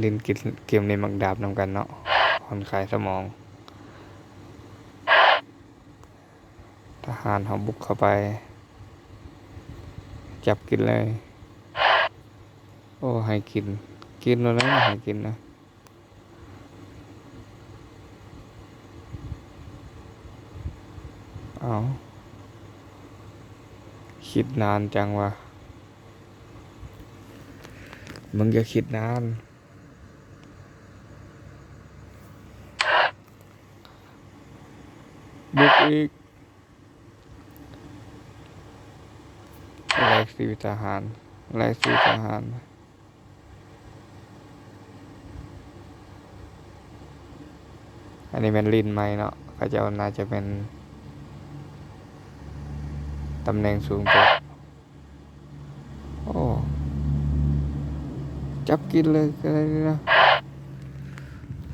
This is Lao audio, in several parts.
ຫຼິ້ນເກມນີ້ມັກດາບນຳກັນເນາະ ຜ່ອນຄາຍສະໝອງ. ທະຫານເຮົາບຸກເຂົ້າໄປ ຈັບກິນເລີຍ. ໂອ້ ໃຫ້ກິນ ກິນໂລດນະ ໃຫ້ກິນນະ. ເອົ້າ ຄິດນານຈັງວະ ມຶງຢ່າຄິດນານ. ບຸກອີກ. ແລກຊີວິດທະຫານ ແລກຊີວິດທະຫານ. ອັນນີ້ແມ່ນຫຼິ້ນໃໝ່ເນາະ ເຂົາເຈົ້າໜ້າຈະແມ່ນຕຳແໜ່ງສູງກວ່າ. ໂອ້ ຈັບກິນເລີຍກໍໄດ້ເນາະ.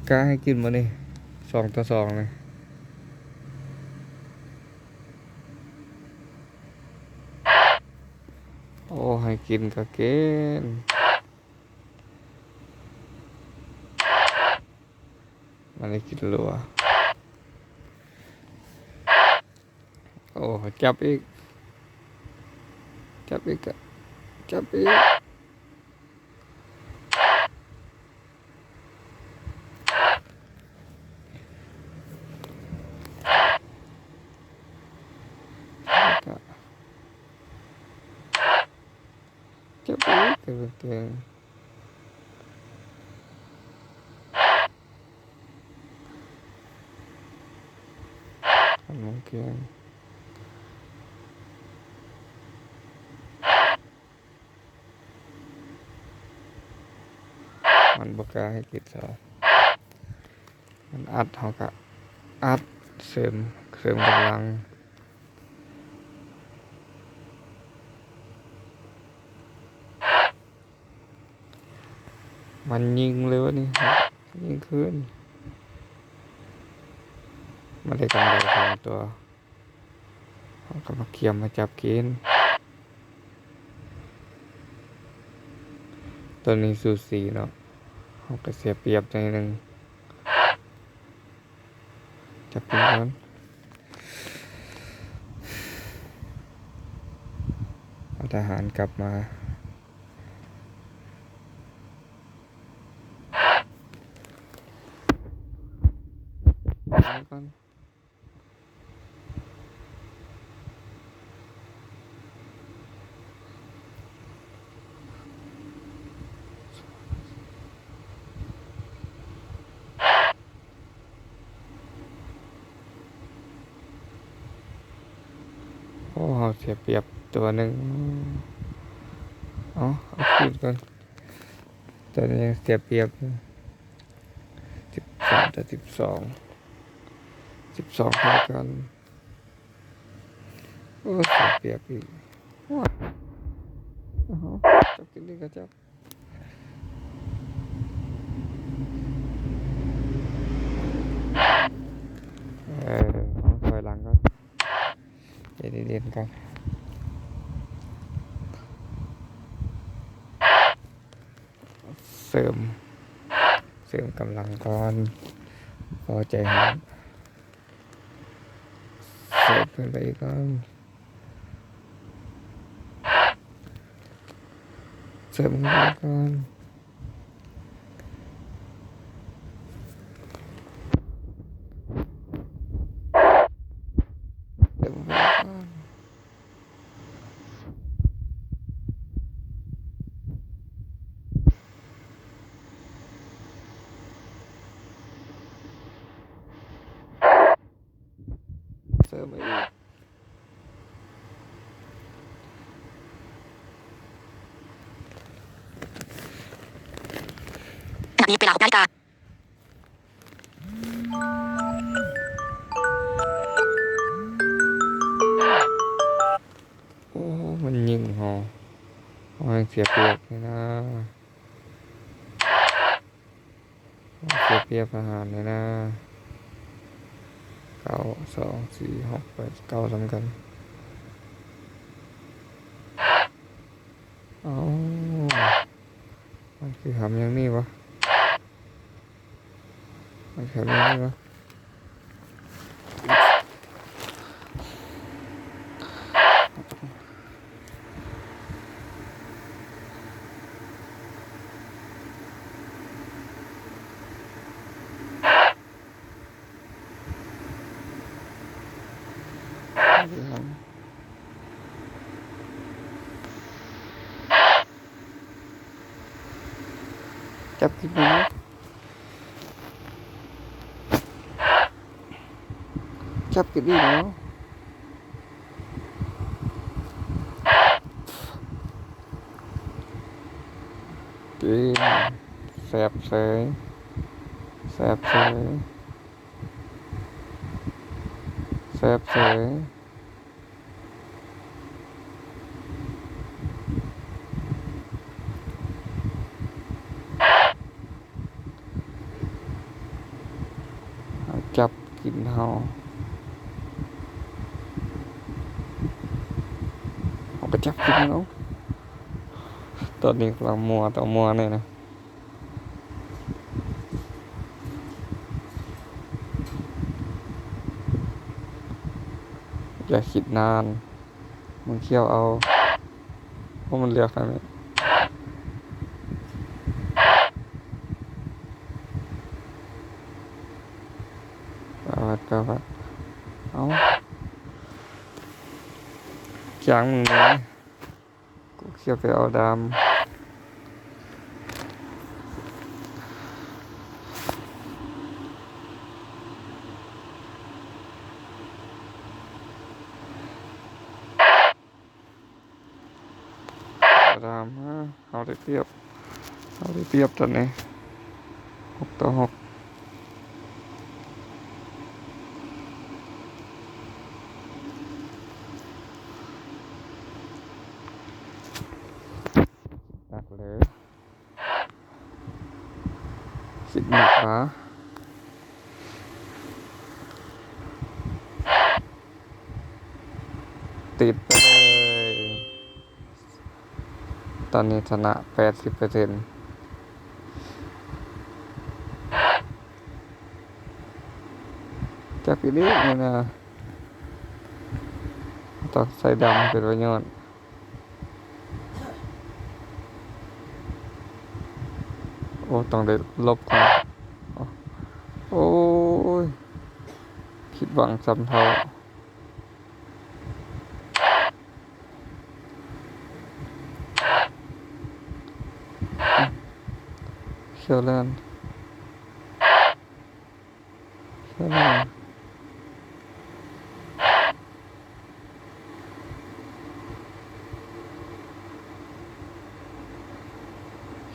ກະໃຫ້ກິນບໍ່ນີ້ ສອງຕໍ່ສອງນີ້. ໂອ້ ໃຫ້ກິນກໍກິນ. ມັນໄດ້ກິນລົວ. ໂອ້ ຈັບອີກ ຈັບອີກ ຈັບອີກ. ຈັບອີກ ເກີດເປັນ ຄັນມັນເກັ່ງ ມັນບໍ່ກ້າໃຫ້ກິນຊະ ມັນອັດ ເຮົາກະອັດ ເສີມ ເສີມກຳລັງ. ມັນຍິງເລີຍວະນີ້ ຍິງຄືນ. ມັນໄດ້ກຳໄລສອງຕົວ ເຮົາກໍມາກຽມມາຈັບກິນ. ຕົວນີ້ສູສີເນາະ ເຮົາກໍເສຍປຽບໜ້ອຍໜຶ່ງ. ຈັບກິນກ່ອນ ເອົາທະຫານກັບມາ ກິນກ່ອນ. ໂອ້ ເຮົາເສຍປຽບຕົວໜຶ່ງ. ເອົາ ເອົາຄືນກ່ອນ ຕົວນີ້ຍັງເສຍປຽບຢູ່. ສິບສາມຕໍ່ສິບສອງ ສິບສອງເທົ່າກັນ. ໂອ້ ເສຍປຽບອີກ. ໂອ້ຍ ເອົາ ຈັບກິນອີກກໍຈັບ. ເອີ ເອົາ ຖອຍຫຼັງກ່ອນ ໃຈເຢັນໆກ່ອນ. ເສີມ ເສີມກຳລັງກ່ອນ ພໍໃຈຮ້ອນ ເສີມຂຶ້ນໄປອີກກ່ອນ ເສີມຂຶ້ນໄປອີກກ່ອນ ເສີມຂຶ້ນໄປອີກກ່ອນ. ເສີມມາອີກ ຂະນະນີ້ເວລາຫົກນາລິກາ. ໂອ້ ມັນຍິງເຮົາ ເຮົາແຮ່ງເສຍປຽບນີ້ນາ ເຮົາເສຍປຽບທະຫານນີ້ນາ. ເກົ້າ ສອງ ສີ່ ຫົກ ແປດ ເກົ້າ ສ່ຳກັນ. ເອົ້າ ມັນຄືຫຳຢ່າງນີ້ວະ? ແຖວນີ້ເນາະ. ຈັບກິນເນາະ ຈັບກິນອີກເນາະ. ກິນ ແຊບເສີຍ ແຊບເສີຍ ແຊບເສີຍ. ເຮົາຈັບກິນເຮົາ ເຮົາກໍຈັບກິນເນາະ. ຕອນນີ້ກຳລັງມົວຕໍ່ມົວນີ້ນະ. ຢ່າຄິດນານ ມຶງຄ້ຽວເອົາ ເພາະມັນເລືອກທາງນີ້. ປາດ ປາດ ເອົ້າ ຈ້າງມຶງແດ່. ກູເຂົ້າໄປເອົາດາມ ເອົາດາມ ເຮົາໄດ້ປຽບ ເຮົາໄດ້ປຽບຕອນນີ້ ຫົກຕໍ່ຫົກ. ໜັກເລີຍ ຄິດໜັກນະ ຕິດໄປເລີຍ. ຕອນນີ້ຊະນະແປດສິບເປີເຊັນ. ຈັບອີກນີ້ນະ ຕ້ອງໃສ່ດຳເປັນປະໂຫຍດ. ໂອ້ ຕ້ອງໄດ້ຫຼົບກ່ອນ. ໂອ້ຍ ຜິດຫວັງຊ້ຳເທົ້າ. ຂຽວແລ່ນ ຂຽວແລ່ນ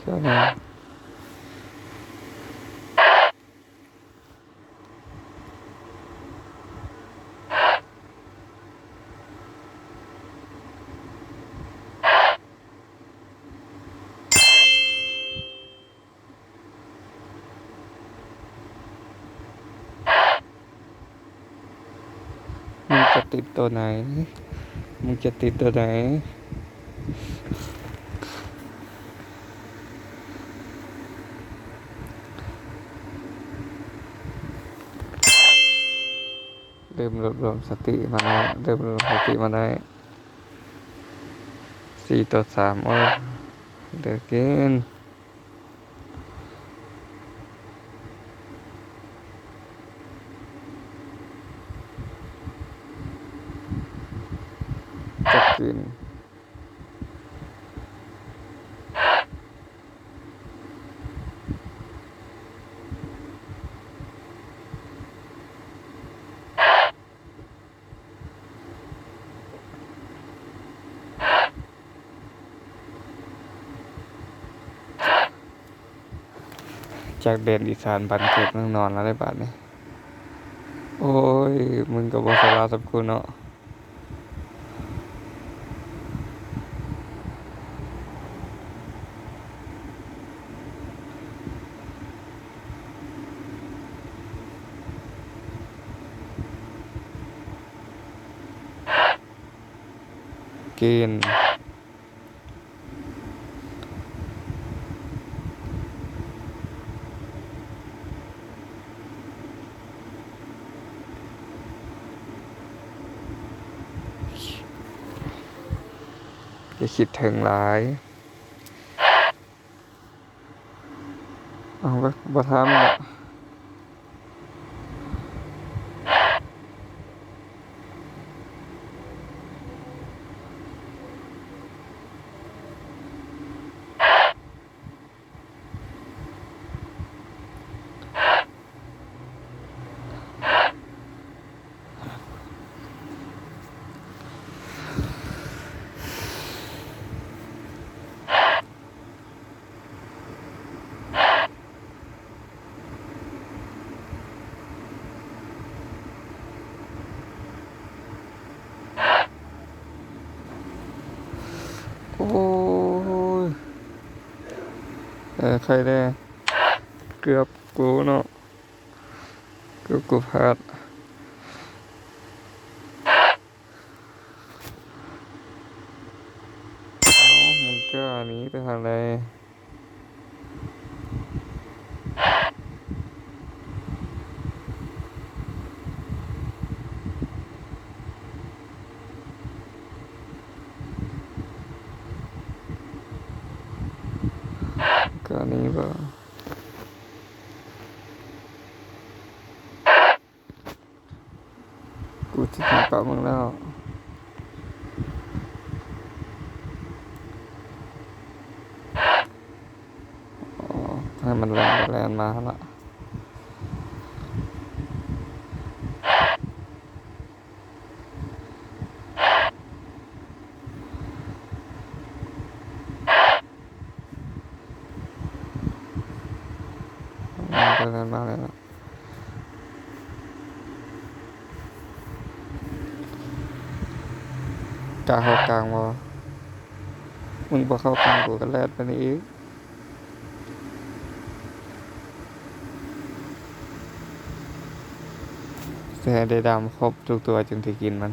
ຂຽວແລ່ນ. ມຶງຈະຕິດໂຕໃດ? ມຶງຈະຕິດໂຕໃດ? ເລີ່ມລວບລວມສະຕິມາແລ້ວ ເລີ່ມລວມສະຕິມາໄດ້ ສີ່ຕໍ່ສາມ. ໂອ້ຍ ເດີເກນ ຈັບຄືນ. ຈາກແດນອີສານບ້ານເກີດເມືອງນອນແລ້ວເດ້ບາດນີ້. ໂອ້ຍ ມຶງກໍບໍ່ສະຫຼາດສ່ຳກູເນາະ. ເກນ. ຄິດເຖິງຫຼາຍ. ເອົາ ບໍ່ ບໍ່ຖາມລະ. ໂອ້ຍ ເອີ ໄຄແດ່ ເກືອບກູເນາະ ເກືອບກູພາດ. ເອົ້າ ມັນກະໜີໄປທາງໃດ? ກະໜີບໍ່? ກູຊິຍິງເປົ້າມຶງແລ້ວ. ອໍ ໃຫ້ມັນແລ່ນໄປແລ່ນມາຫັ້ນລະ. ແລ່ນໄປແລ່ນມາແລ້ວ. ກະເຂົ້າກາງບໍ່? ມຶງບໍ່ເຂົ້າກາງ ກູກະແລ່ນໄປນີ້ອີກ. ຊິໃຫ້ໄດ້ດຳຄົບທຸກຕົວຈຶ່ງຊິກິນມັນ.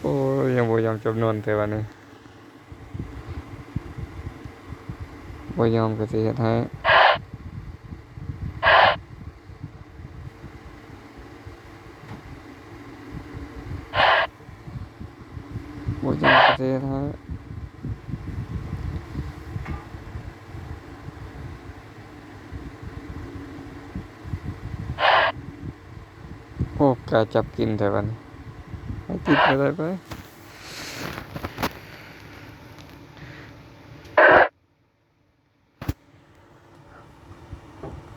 ໂອ້ຍ ຍັງບໍ່ຍອມຈຳນວນແທ້ບາດນີ້. ບໍ່ຍອມກະຊິເຮັດໃຫ້. ບໍ່ຢາກປະເທດໃຫ້. ໂອ້ ກາຈັບກິນແທ້ບາດນີ້. ໃຫ້ກິນກະໄດ້ໄປ.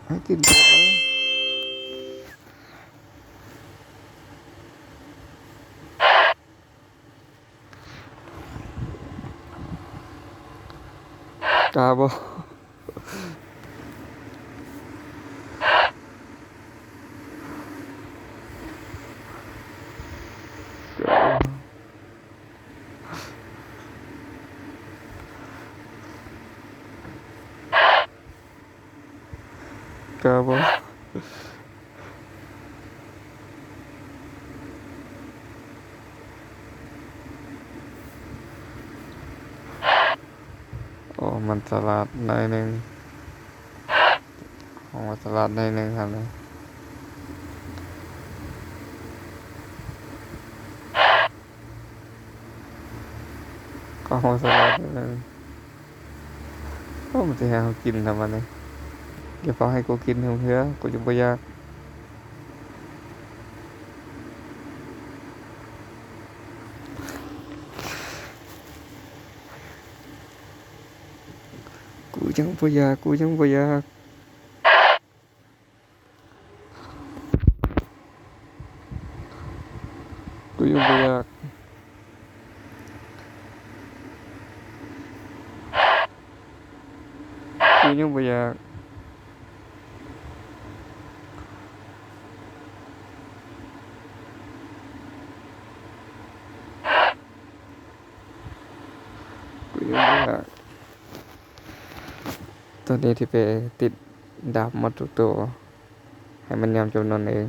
ໃຫ້ກິນເບິດເລີຍ. ກາບໍ່? ກະບໍ່ ໂອ້ ມັນສະຫຼາດໜ້ອຍໜຶ່ງ. ຂອງວ່າສະຫຼາດໜ້ອຍໜຶ່ງຫັ້ນນະ. ຂອງວ່າສະຫຼາດໜ້ອຍໜຶ່ງ. ໂອ້ ມັນຊິໃຫ້ເຮົາກິນທຳໄມນີ້? ຢ່າຟ້າວໃຫ້ກູກິນເທື່ອ ກູຍັງບໍ່ຢາກ. ກູຍັງບໍ່ຢາກ ກູຍັງບໍ່ຢາກ. ກູຍັງບໍ່ຢາກ ກູຍັງບໍ່ຢາກ ກູຍັງບໍ່ຢາກ. ຕອນນີ້ທີ່ໄປຕິດດາບໝົດທຸກໂຕ ໃຫ້ມັນຍອມຈຳນວນເອງ.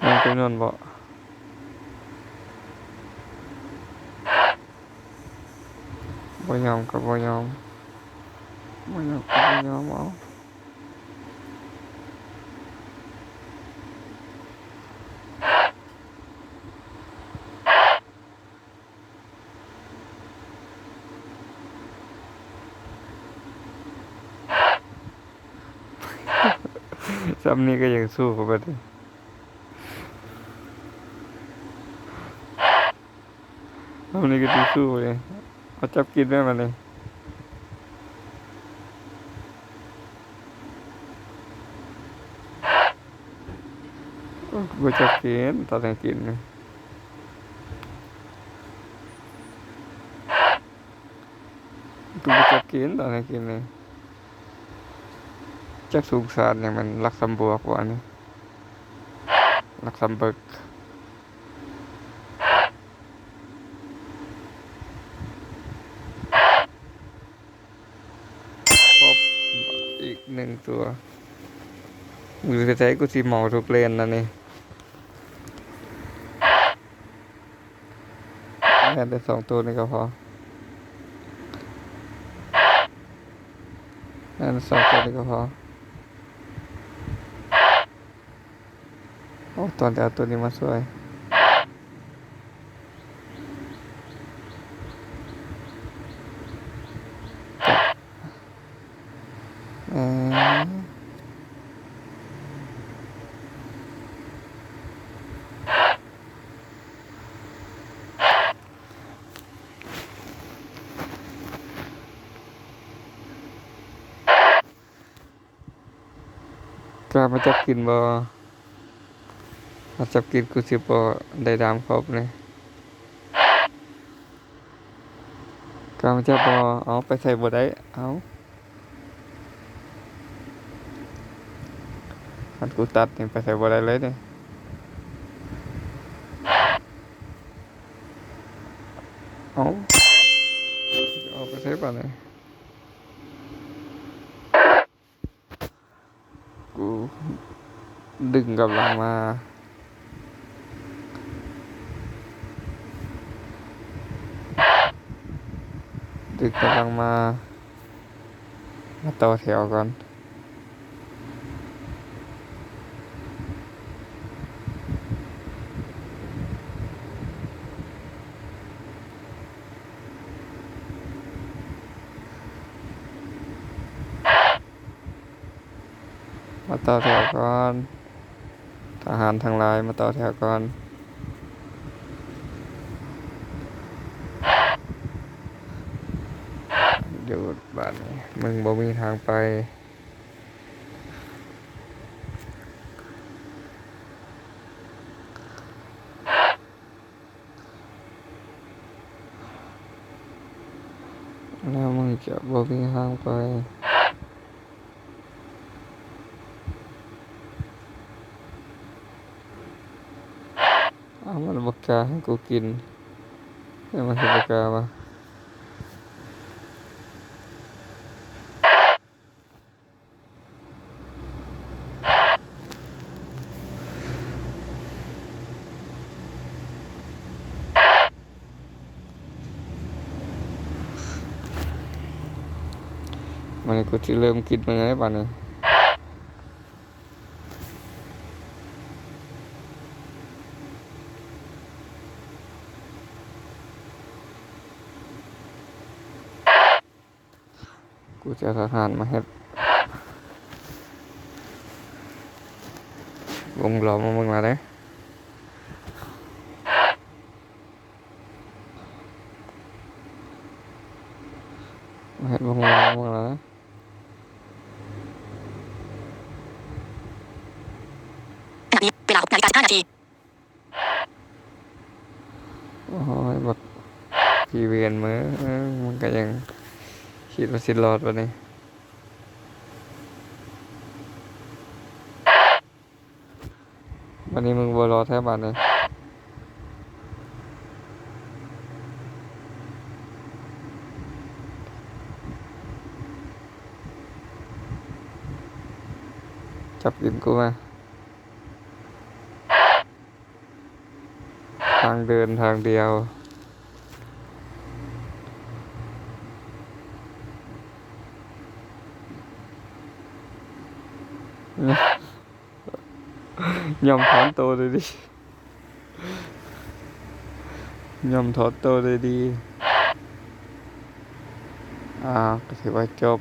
ຍອມຈຳນວນບໍ່? ບໍ່ຍອມກະບໍ່ຍອມ. ບໍ່ຍອມ ບໍ່ຍອມເອົາ. ສ່ຳນີ້ກໍຍັງສູ້ກັນບັດນີ້. ເອົາ ນີ້ກໍຊິສູ້ເດ ເອົາ ຈັບກິນແມ່ນບັດນີ້. ໂອ້ ບໍ່ຈັບກິນ ຕອນໃຫ້ກິນນີ້ ຄືບໍ່ຈັບກິນ ຕອນໃຫ້ກິນນີ້. ຈັກສົງສານຫຍັງ ແມ່ນລັກຊຳບວກບໍ່ອັນນີ້ ລັກຊຳເບີກ. ຄົບອີກໜຶ່ງຕົວ. ຢູ່ໃສໆ ກູຊິເໝົາທຸກເລນນະນີ້. ແລ່ນໄດ້ສອງໂຕນີ້ກໍພໍ ແລ່ນໄດ້ສອງໂຕນີ້ກໍພໍ. ໂອ້ ຕອນຈະເອົາໂຕນີ້ມາຊ່ວຍ. ເອີ ກ້າມາຈັບກິນບໍ່? ມາຈັບກິນ ກູຊິບໍ່ໄດ້ດາມຄົບນີ້. ກ້າມາຈັບບໍ່? ເອົາ ໄປໃສບໍ່ໄດ້. ເອົາ ຄັນກູຕັດນີ້ ໄປໃສບໍ່ໄດ້ເລີຍນີ້. ເອົາ ອອກໄປໃສບາດນີ້? ກູດຶງກຳລັງມາ ດຶງກຳລັງມາ ມາຕໍ່ແຖວກ່ອນ. ມາຕໍ່ແຖວກ່ອນ ທະຫານທັງຫຼາຍ ມາຕໍ່ແຖວກ່ອນ. ຢຸດ ບາດນີ້ມຶງບໍ່ມີທາງໄປ. ແລ້ວມຶງຈະບໍ່ມີທາງໄປ. ເອົາ ມັນບໍ່ກ້າໃຫ້ກູກິນ ແລ້ວມັນຊິບໍ່ກ້າວະ? ບາດນີ້ກູຊິເລີ່ມກິນມັນແລ້ວບາດນີ້. ກູຈະເອົາທະຫານມາເຮັດວົງລ້ອມມາເບິ່ງລະເດ້. ມາເຮັດວົງລ້ອມມາເບິ່ງລະເດ້. ຂະນະນີ້ເວລາຫົກນາລິກາສິບຫ້ານາທີ. ໂອ້ຍ ບັກຜີເວນເອີຍ ມຶງກະຍັງຄິດວ່າຊິລອດບາດນີ້. ບາດນີ້ມຶງບໍ່ລອດແທ້ບາດນີ້. ຈັບຕີນກູມາ. ທາງເດີນທາງດຽວ. ຍອມຖອນໂຕໂດຍດີ ຍອມຖອນໂຕໂດຍດີ. ອ່າ ກໍຖືວ່າຈົບ